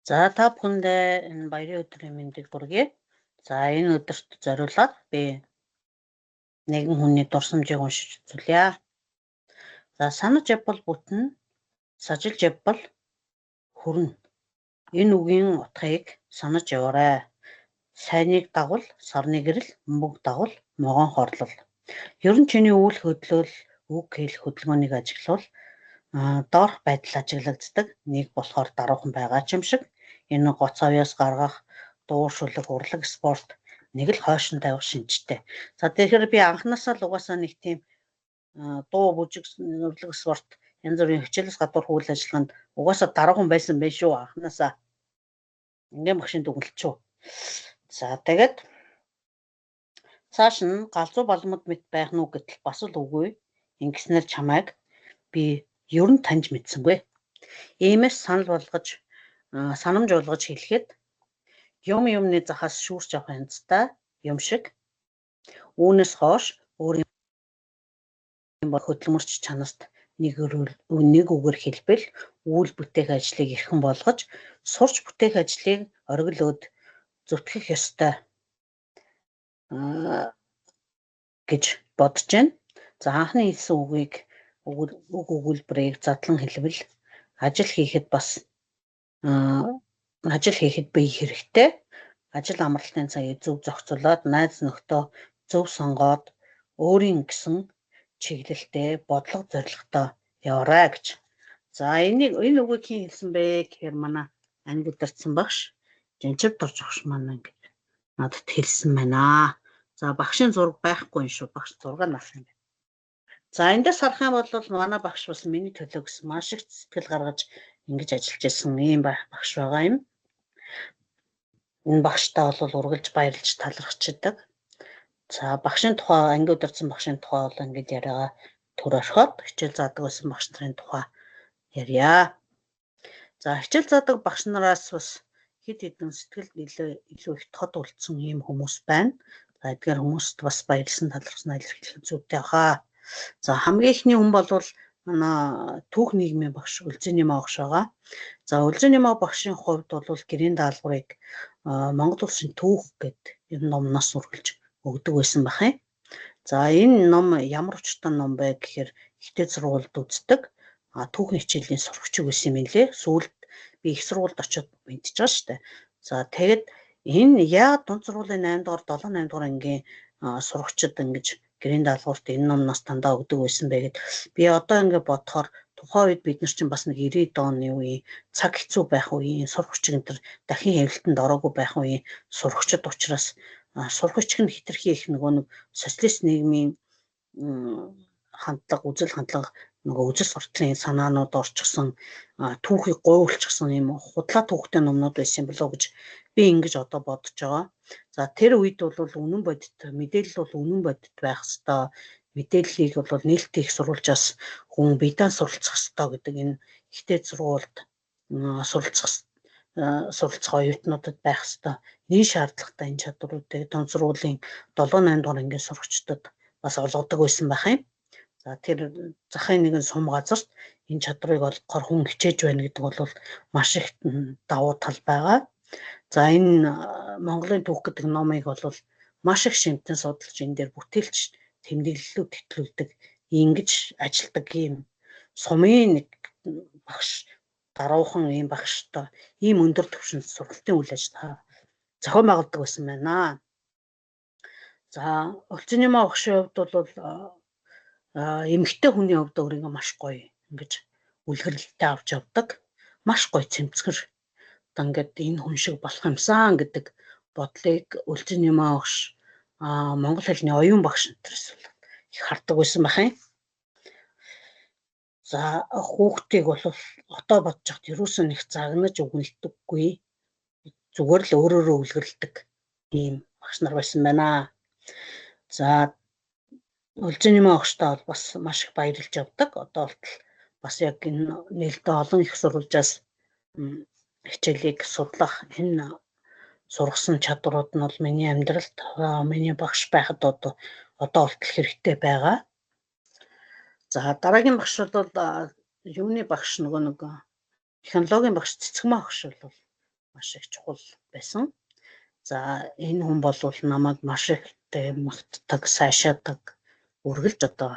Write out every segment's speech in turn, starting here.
За, та бүхэндээ энэ баярын өдрийн мэндийг хүргэе. За, энэ өдөрт зориулаад би нэгэн хүний дурсамжийг уншиж үзүүлье. За, санаж явбал бүтнэ, сажилж явбал хүрнэ. Энэ үгийн утгыг санаж яваарай. Сайныг дагвал сарны гэрэл, мөнгө дагвал могоон хорлол. Ер нь чиний үйл хөдлөл, үг хэлэх хөдөлгөөнийг ажиглавал доорх байдал ажиглагддаг. Нэг болохоор даруухан байгаа ч юм шиг. Энэ гоц авьяас гаргах, дуу шүлэг, урлаг, спорт нэг л хойшин тавих шинжтэй. За, тэгэхээр би анхнаасаа л угаасаа нэг тийм дуу бүжиг, урлаг, спорт, янз бүрийн хичээлээс гадуурх үйл ажиллагаанд угаасаа даруухан байсан байх шүү анхнаасаа. Ингээм багшийн дүгнэлт шүү. За, тэгээд цааш нь галзуу балмад мэт байх нь уу гэтэл бас л үгүй. Ингэснээр чамайг би ер нь таньж мэдсэнгүй. Иймээс санал болгож, санамж болгож хэлэхэд юм юмны захаас шүүрч авах янзтай юм шиг. Үүнээс хойш өөрийн хөдөлмөрч чанарт нэг нэг үгээр хэлбэл үйл бүтээх ажлыг эрхэм болгож, сурч бүтээх ажлыг оргил өд зүтгэх ёстой гэж бодож байна. За, анхны хэлсэн үгийг, үг өгүүлбэрийг задлан хэлбэл ажил хийхэд бас ажил хийхэд бие хэрэгтэй. Ажил амралтын цагийг зөв зохицуулаад, найз нөхдөө зөв сонгоод, өөрийн гэсэн чиглэлтэй, бодлого зорилготой яваарай гэж. За, энийг, энэ үгийг хэн хэлсэн бэ гэхээр манай анги удирдсан багш Жанчив дорж маань ингэж надад хэлсэн байна. За, багшийн зураг байхгүй юм шүү. Багш зураг нь авах юм байна. За, эндээс харах юм бол манай багш бас миний төлөө гэсэн маш их сэтгэл гаргаж ингэж ажиллаж байсан ийм багш байгаа юм. Энэ багштай бол үргэлж баярлж талархчихдаг. За, багшийн тухай, анги удирдсан багшийн тухай бол ингэж яриагаа төр орхиод хичээл заадаг байсан багш нарын тухай ярья. За, хичээл заадаг багш нараас бас хэд хэдэн сэтгэлд илүү илүү их тод үлдсэн ийм хүмүүс байна. За, эдгээр хүмүүст бас баярлсан, талархсан илэрхийлэх зүйтэй хаа. За, хамгийн эхний хүн бол манай түүх нийгмийн багш Үлзэний багш байгаа. За, Үлзэний багшийн хувьд бол гэрийн даалгаврыг Монгол улсын түүх гэдэг энэ номноос үргэлж өгдөг байсан байх юм. За, энэ ном ямар учиртай ном бэ гэхээр ихтэй сургуульд үздэг. А түүхийн хичээлийн сурагчиг байсан юм лээ. Сүүлд би их сургуульд очиод мэдчихэж байгаа шүү дээ. За, тэгэд энэ яагаад дунд сургуулийн 8 дугаар, 7 8 дугаар ангийн сурагчид ингэж гэрийн даалгаварт энэ номноос дандаа өгдөг байсан бэ гэд би одоо ингэ бодохоор тухайн үед бид нар чинь бас нэг 90-ад оны үеийн цаг хэцүү байх үеийн сурах хүчиг энэ төр дахин хэвлэлтэнд ороогүй байх үеийн сурагчид учраас сурах хүчиг нь хэтэрхий их нөгөө нэг социалист нийгмийн хандлага, үзэл хандлага, нөгөө үзэл суртлын санаанууд орчихсон, түүхийг гуйвалчихсан юм худлаа түүхтэй номнууд байсан болов уу гэж би ингэж одоо бодож байгаа. За, тэр үед бол үнэн бодит мэдээлэл бол үнэн бодит байх ёстой. Мэдээллийг бол нээлттэй их сурвалжаас хүн биедан суралцах ёстой гэдэг энэ ихтэй сургуульд суралцах суралцах оюутнуудад байх ёстой. Нэг шаардлагатай энэ чадваруудыг дунд сургуулийн 7 8 дугаар ангийн сурагчдад бас олгодог байсан байх юм. За, тэр захын нэгэн сум газарт энэ чадварыг олгохоор хүн хичээж байна гэдэг бол маш их давуу тал байгаа. За, энэ Монголын түүх гэдэг номыг бол маш их шимтэн судалж, энэ дээр бүтээлч тэмдэглэлүүд хэтлүүлдэг, ингэж ажилдаг ийм сумын нэг багш, даруухан ийм багштай ийм өндөр түвшинд сургалтын үйл ажиллагаа зохион байгуулдаг байсан байна. За, Өлцөний багшийн хувьд бол эмэгтэй хүний хувьд өөрийгөө маш гоё ингэж үлгэрлэлтэй авч явдаг. Маш гоё цэмцгэр. Одоо ингээд энэ хүн шиг болох юмсан гэдэг бодлыг Өлцөний багш, монгол хэлний оюун багш энтерс бол их хардаг байсан байх юм. За, хүүхдийг бол одоо бодож хат ерөөсөө нэг загнаж өгнөлдөггүй. Зүгээр л өөрөөрөө үлгэрлэдэг ийм багш нар байсан байна. За, Өлзөний багштай бол бас маш их баярлж явдаг. Одоо болтол бас яг энэ нээлттэй олон их сурвалжаас хичээлийг судлах энэ сургасан чадварууд нь бол миний амьдралд, миний багш байхад одоо одоо болтол хэрэгтэй байгаа. За, дараагийн багш бол юуны багш, нөгөө нэг технологийн багш Цэцгмаа багш бол маш их чухал байсан. За энэ хүн бол намайг маш их магтдаг, сайшаадаг, үргэлж одоо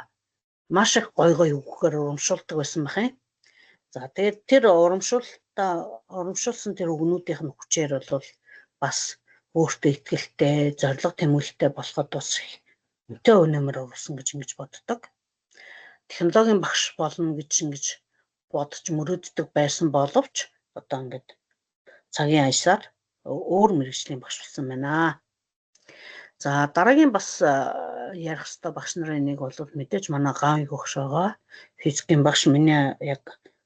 маш их гой гой үгээр урамшуулдаг байсан байх юм. За тэгээд тэр урамшуулсан тэр үгнүүдийнх нь хүчээр бол бас өөртөө итгэлтэй, зорилго тэмүүлэлтэй болоход бас их үнэтэй өнөмөр оруулсан гэж ингэж боддог. Технологийн багш болно гэж ингэж бодож мөрөөддөг байсан боловч одоо ингээд цагийн аясаар өөр мэргэжлийн багш болсон байна. За дараагийн бас ярих ёстой багш нарын нэг бол мэдээж манай Гаавын багш байгаа. Физикийн багш миний яг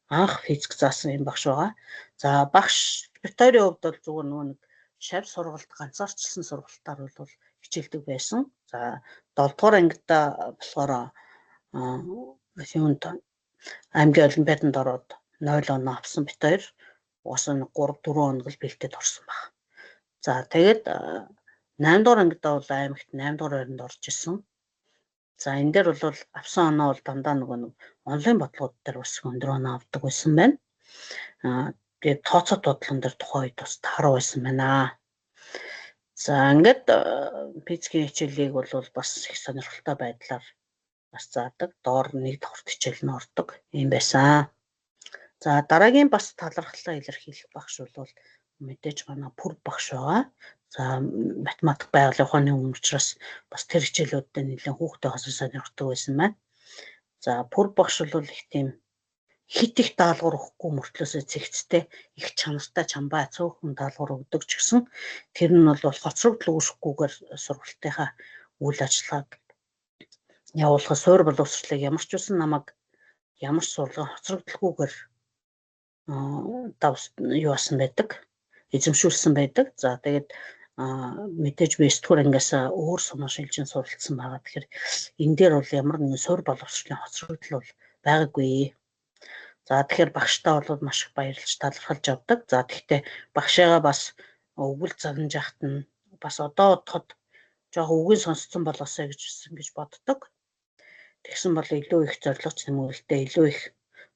анх физик заасан юм багш байгаа. За багш Викторийн хувьд бол зүгээр нөгөө нэг шав сургалт, ганцаарчилсан сургалтаар бол хичээлдэг байсан. За 7 дугаар ангидаа болохоор юунд аймгийн олимпиаданд ороод 0 оноо авсан бит хоёр. Угаасаа 3 4 хоног л бэлдээд орсон баг. За тэгээд 8 дугаар ангидаа бол аймагт 8 дугаар байранд орж исэн. За энэ дээр бол авсан оноо бол дандаа нөгөө нэг онлайн бодлогод дээр бас өндөр оноо авдаг байсан байна. Тэгээд тооцоо бодлогон дээр тухайн үед бас тааруу байсан байна. За ингээд физикийн хичээлийг бол бас их сонирхолтой байдлаар бас заадаг. Доор нэг давхарт хичээл нь ордог юм байсан. За дараагийн бас талархлаа илэрхийлэх багш бол мэдээж манай Пүр багш байгаа. За математик, байгалийн ухааны хүн учраас бас тэр хичээлүүдтэй нэлээд хүүхдээ хасан сонирхдаг байсан байна. За Пүр багш бол их тийм хит их даалгавар өгөхгүй мөртлөөсөө цэгцтэй их чанартай чамбай цөөхөн даалгавар өгдөг ч гэсэн тэр нь бол хоцрогдол үүсэхгүйгээр сургалтынхаа үйл ажиллагааг явуулахад суур боловсролыг ямар ч үсэн намайг ямар ч сурлагын хоцрогдолгүйгээр давс юу асан байдаг, эзэмшүүлсэн байдаг. За тэгээд мэдээж би 9 дугаар ангиас өөр сумаа шилжин суралцсан байгаа. Тэгэхээр энэ дээр бол ямар нэгэн суур боловсролын хоцрогдол бол байгаагүй. За тэгэхээр багштай бол маш их баярлж талархалж явдаг. За тэгэхдээ багшаагаа бас өвгөл загнаж яхад нь бас одоо бодоход жоохон үгийн сонсцсон болоосэй гэж ингэж боддог. Тэгсэн бол илүү их зорилго тэмүүлэлтэй, илүү их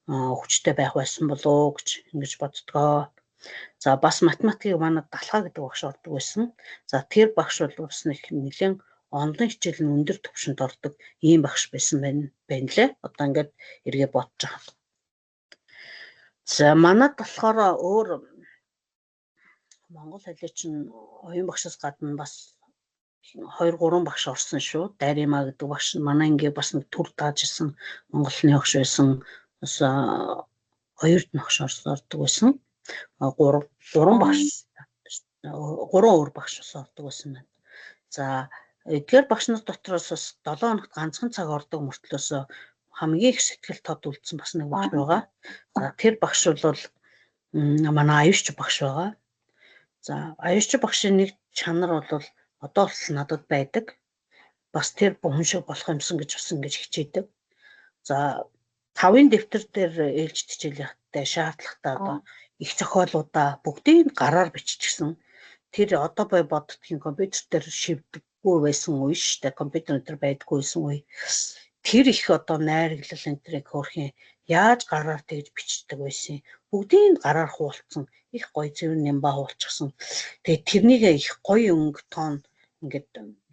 хүчтэй байх байсан болов уу гэж ингэж боддгоо. За бас математикийг манай Далхаа гэдэг багш ордог байсан. За тэр багш бол бас нэг нэлээд онлайн хичээл нь өндөр түвшинд ордог ийм багш байсан байна лээ. Одоо ингээд эргээ бодож байгаа. За манад болохоор өөр монгол хэлний чинь оюун багшаас гадна бас 2 3 багш орсон шүү. Дарима гэдэг багш манай ангийн бас нэг төр тааж исэн монголны багш байсан. Бас хоёр багш ордог байсан. 3 3 багш 3 өөр багш бас ордог байсан байна. За эдгээр багш нар дотроос бас 7 хоногт ганцхан цаг ордог мөртлөөсөө хамгийн их сэтгэл тод үлдсэн бас нэг багш байгаа. За тэр багш бол манай аюулч багш байгаа. За аюулч багшийн нэг чанар бол одоо хүртэл надад байдаг. Бас тэр хүн шиг болох юмсан гэж бас ингэж хичээдэг. За тавын дэвтэр дээр ээлжид хичээл явахтай шаардлагатай одоо их зохиолуудаа бүгдийг гараар биччихсэн. Тэр одоо бай боддгийн компьютер дээр шивдэггүй байсан үе шүү дээ. Компьютер энэ төр байдаггүй байсан үе. Тэр их одоо найрглал энэ тэрийг хөөрхийн яаж гараар тэгж бичдэг байсан. Бүгдийг гараар хуулцсан. Их гоё цэвэр нямба хуулчихсан. Тэгээд тэрнийг их гоё өнгө тоон ингээд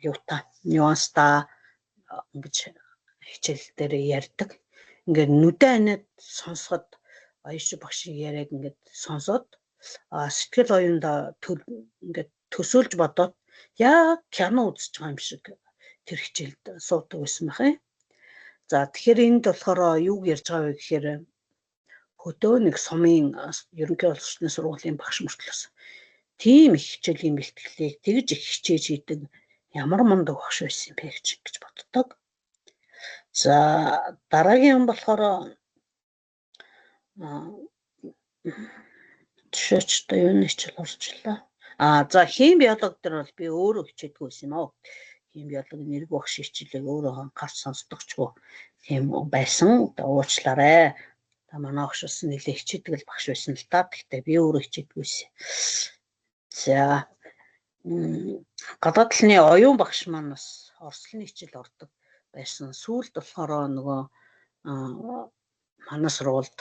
юута нюанста ингэж хичээл дээр ярьдаг. Ингээд нүдэ анаад сонсоход аюуч багшийн яриаг ингээд сонсоод сэтгэл оюунда ингээд төсөөлж бодоод яг кино үзэж байгаа юм шиг тэр хичээлд суудаг байсан байх юм. За тэгэхээр энд болохоор юуг ярьж байгаа вэ гэхээр хөдөө нэг сумын ерөнхий боловсролын сургуулийн багш мөртлөөс тийм их хичээлийн бэлтгэлийг тэгж их хичээж хийдэг ямар мундаг багш байсан юм бэ гэж боддог. За дараагийн юм болохоор жишээч одоо юуны хичээл орчлоо. За хим биологи дээр бол би өөрөө хичээдгүй байсан юм аа. Хим биологи нэрг багш хичээлийг өөрөө анхаарч сонсдогчгүй тийм байсан. Одоо уучлаарай. Та манай багш бас нэлээ хичээдэг л багш байсан л та. Гэхдээ би өөрөө хичээдгүй байсан. За гадаад талны оюун багш маань бас орслын хичээл ордог байсан. Сүүлд болохоор нөгөө манай сургуульд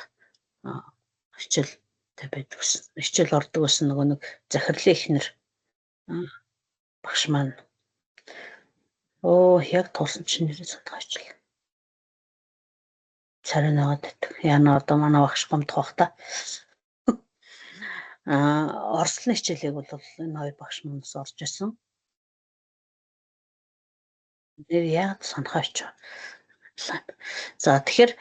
хичээл Тэг байдаг гэсэн. Хичээл ордог гэсэн нөгөө нэг захирлын ихнэр багш маань. Оо яг тулсан чинь нэрээ сандгаа хичээл. Царай нагаад байдаг. Яна одоо манай багш гомдох бах та. Орслын хичээлийг бол энэ хоёр багш манаас орж исэн. Нэр яг санахаа очив. За тэгэхээр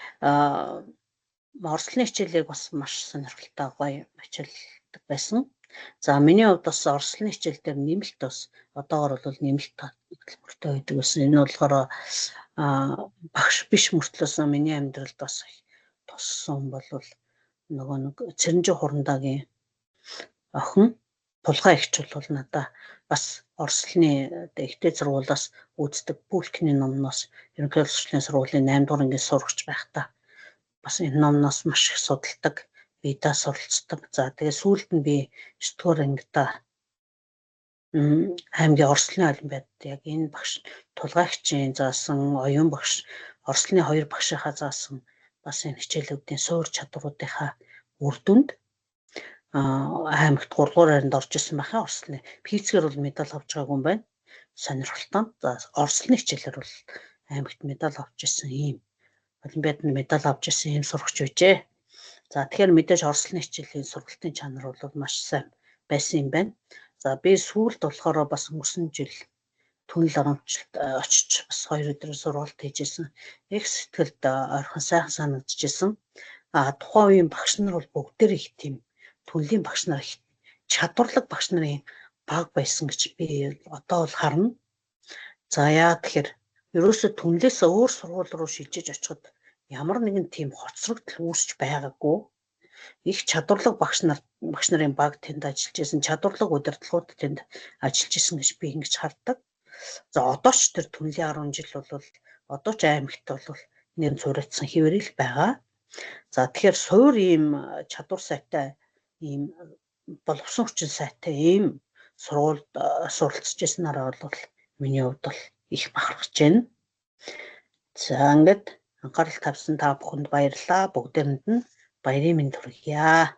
орслын хичээлийг бас маш сонирхолтой гоё хичээлдэг байсан. За миний хувьд бас орслын хичээл дээр нэмэлт бас одоогор бол нэмэлт хөтөлбөртэй байдаг байсан. Энэ болохоор багш биш мөртлөөс миний амьдралд бас их туссан бол нөгөө нэг Цэрэнжин хурандаагийн охин Тулгай эгч бол надаа бас Орслны ихтэй сургуулиас үүсдэг Пүлкний номноос ерөнхий боловсролын сургуулийн 8 дугаар ангийн сурагч байхдаа бас энэ номноос маш их судалдаг, бидаа суралцдаг. За тэгээ сүүлд нь би 9 дугаар ангидаа аймгийн Орслны олимпиадад яг энэ багш Тулгай эгчийн заасан оюун багш Орслны хоёр багшийнхаа заасан бас энэ хичээлүүдийн суур чадваруудынхаа үр дүнд аймагт 3 дугаар байранд орж исэн байхаа. Орслны физикээр бол медаль авч байгаагүй юм байна. Сонирхолтой. За Орслны хичээлээр бол аймагт медаль авч исэн ийм олимпиадад медаль авч исэн ийм сурагч байжээ. За тэгэхээр мэдээж Орслны хичээлийн сургалтын чанар бол маш сайн байсан юм байна. За би сүүлд болохоор бас өнгөрсөн жил Түнэл оромчлолт очиж бас 2 өдөр сургалт хийжсэн. Их сэтгэлд ойрхон сайхан санагдчихсэн. А тухайн үеийн багш нар бол бүгдээр их тийм түнлийн багш нар их чадварлаг багш нарын баг байсан гэж би одоо бол харна. За яа тэгэхээр ерөөсө түнлээс өөр сургууль руу шилжиж очиход ямар нэгэн тийм хоцрогдол үүсч байгаагүй. Их чадварлаг багш нар багш нарын баг тэнд ажиллаж исэн, чадварлаг удирдлагууд тэнд ажиллаж исэн гэж би ингэж хардаг. За одоо ч тэр түнлийн 10 жил бол одоо ч аймагт бол нэр цуурайтсан хэвээрэл байгаа. За тэгэхээр суур ийм чадвар сайтай ийм боловсон хүчин сайтай ийм сургуульд суралцж ирсэн араа бол миний хувьд бол их бахархаж байна. За ингээд анхаарал тавьсан та бүхэнд баярлалаа. Бүгдээрэнд нь баярын мэнд хүргье.